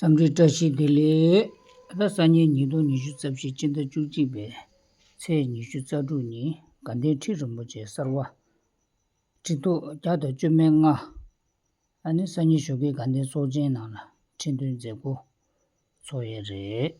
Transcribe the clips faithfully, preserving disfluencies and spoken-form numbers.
འཚམས་འདྲི་བཀྲ་ཤིས་བདེ་ལེགས། ད་སང་ཉིན་ཉིས་སྟོང་ཉི་ཤུ་རྩ་བཞི་ཕྱི་ཟླ་བཅུ་གཅིག་པའི་ཚེས་ཉི་ཤུ་རྩ་དྲུག་ཉིན་དགའ་ལྡན་ཁྲི་རིན་པོ་ཆེ་གསར་པ་ཁྲི་ཐོག་བརྒྱ་དང་བཅུ་མེད་ལྔ། ཨ་ནི་སང་ཉིན་ཞོགས་ཀའི་དགའ་ལྡན་ཚོགས་ཆེན་ནང་ལ་ཁྲི་འདོན་མཛད་སྒོ་ཚོགས་ཡས་རེད།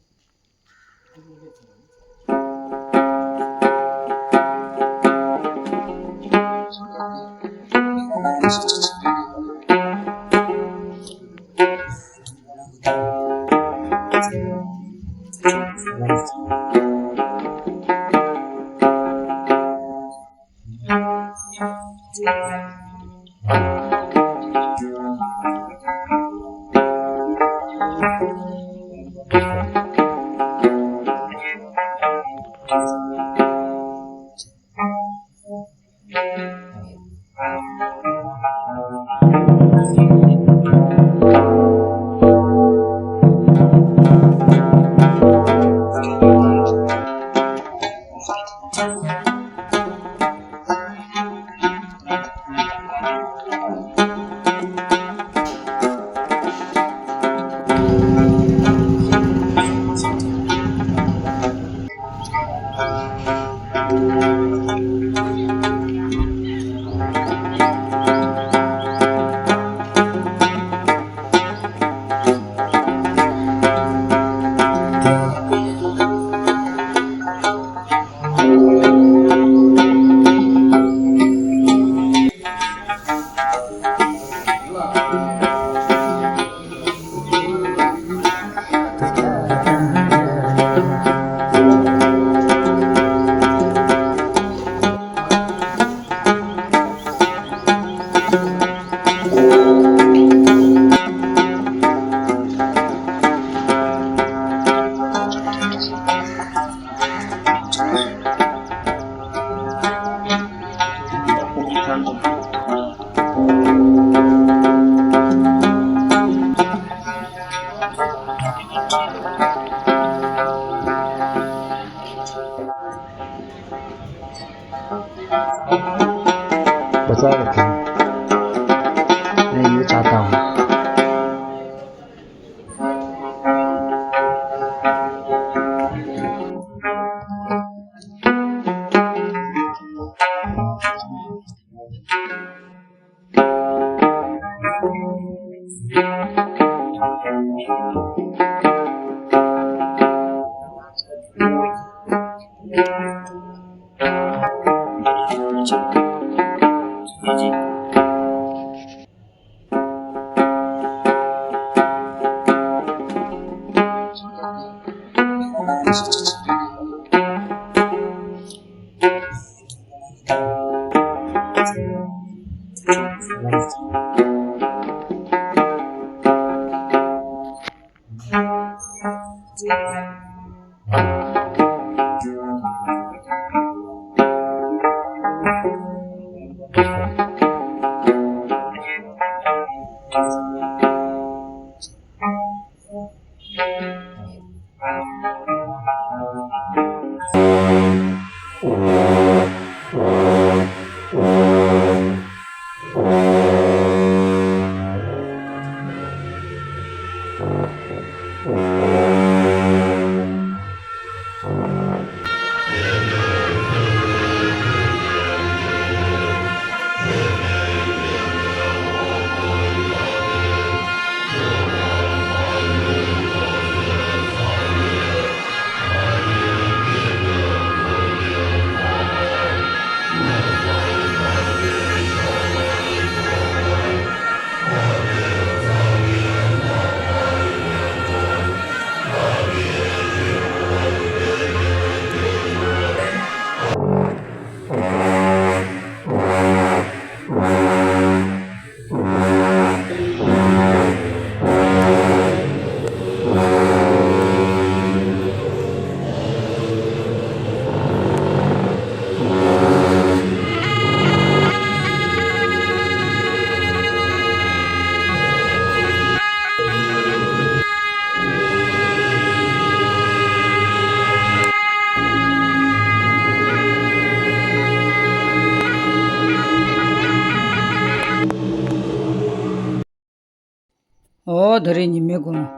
ཨོ། ད་རེས་ཉི་མའི་གུང་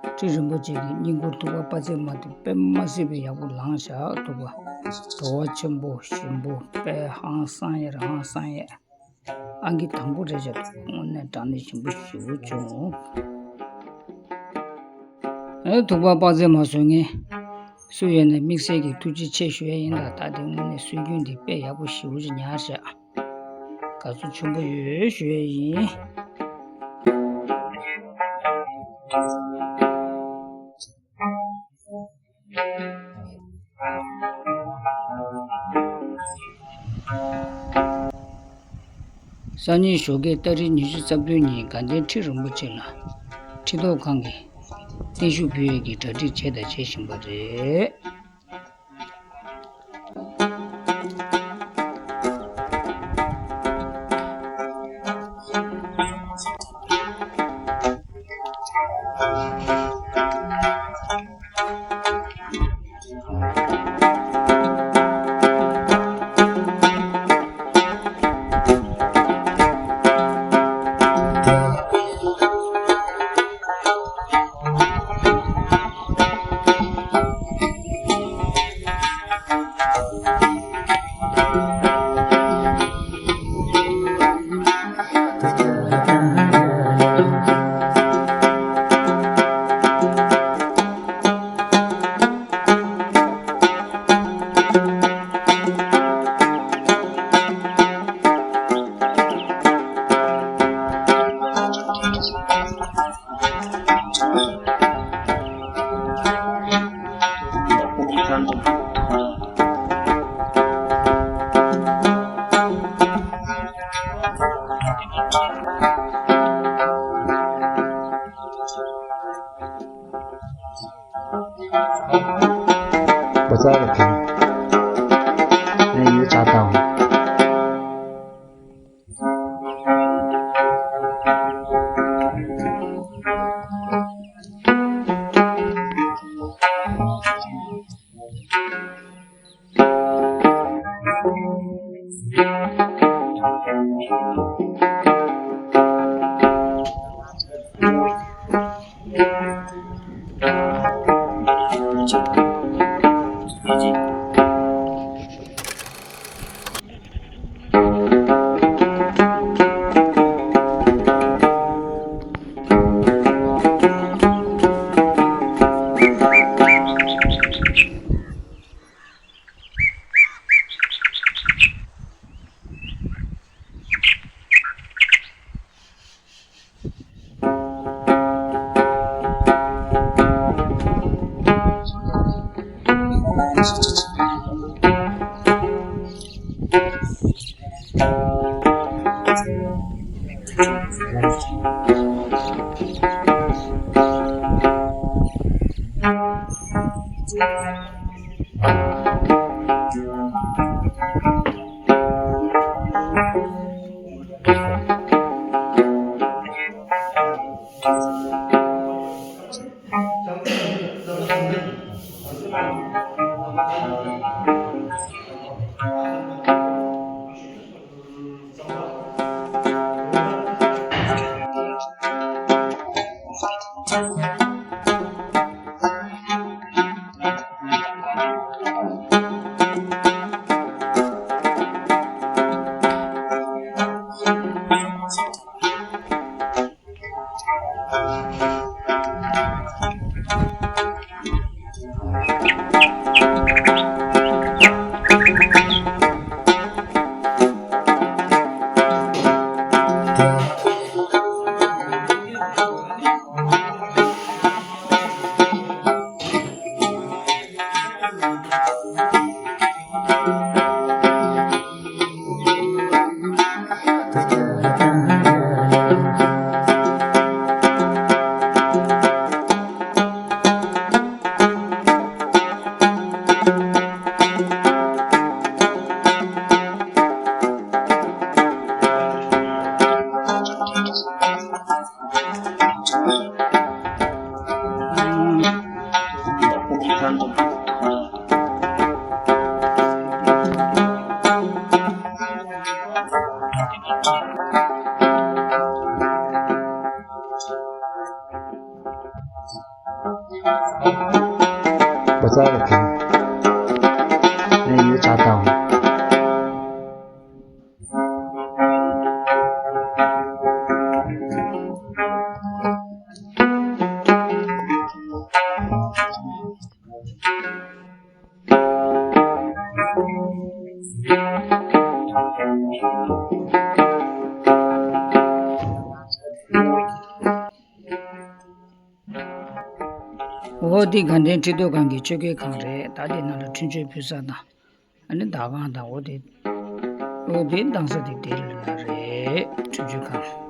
ཁྲི་རིན་པོ་ཆེ་གི་བསྙེན་བཀུར་ཐུགས་ཁུར་དཔག་ཚད་མ་ཐུབ་པ་དཔེ་མ་སྲིད་པའི་ཡག་པོ་ལངས་བཞག་འདུག་པ། བྲོ་བ་ཆེན་པོ་ཞིམ་པོ་དཔེ་ཧང་སང་ཡས་ར་ཧང་སང་ཡས། ཨང་ཀི་དང་པོ་རེད་བཞག་འདུག་དངོས་གནས་དྲང་གནས་ཞིམ་པོ་ཞེ་པོ་བྱུང་། ཨེ་ཐུགས་ཁུར་དཔག་ཚད་མ་བཟོ་མཁན་སུ་ཡོད་ན་དམིགས་བསལ་གྱི་ཐུགས་རྗེ་ཆེ་ཞུ་ཡས་ཡིན་ལ། ད་དེ་དངོས་གནས་སྲོལ་རྒྱུན་འདི་དཔེ་ཡག་པོ་ཞེ་པོ་ཅིག་ཉར་བཞག་དགའ་བསུ་ཆེན་པོ་ཡོད་ཞུ་ཡས་ཡིན། སང་ཉིན་ཞོགས་ཀས་ཏ་རིག་ཉི་ཤུ་རྩ་བདུན་ཉིན་དགའ་ལྡན་ཁྲི་རིན་པོ་ཆེ་ལ་ཁྲི་ཐོག་ཁང་གི་བརྟན་བཞུགས་ཕུལ་ཡས་ཀྱི་གྲ་སྒྲིག་བྱས་དང་བྱེད་བཞིན་པ་རེད། རྩ་བ་དེ་ནས་ཡོད་ཆ་དང་། འོ་འདི་དགའ་ལྡན་ཁྲི་ཐོག་ཁང་གི་ཆོས་སྐལ་ཁང་རེད། ད་འདི་ནང་ལ་འཕྲིན་བཅོལ་ཕུལ་ས་དང་། ཨ་ནི་ཟླ་ཁང་དང་། འོ་དེ། འོ་དེ་གདན་ས་དེ་དེ་ལ་རེད། ཆུ་ཆུ་ཁང་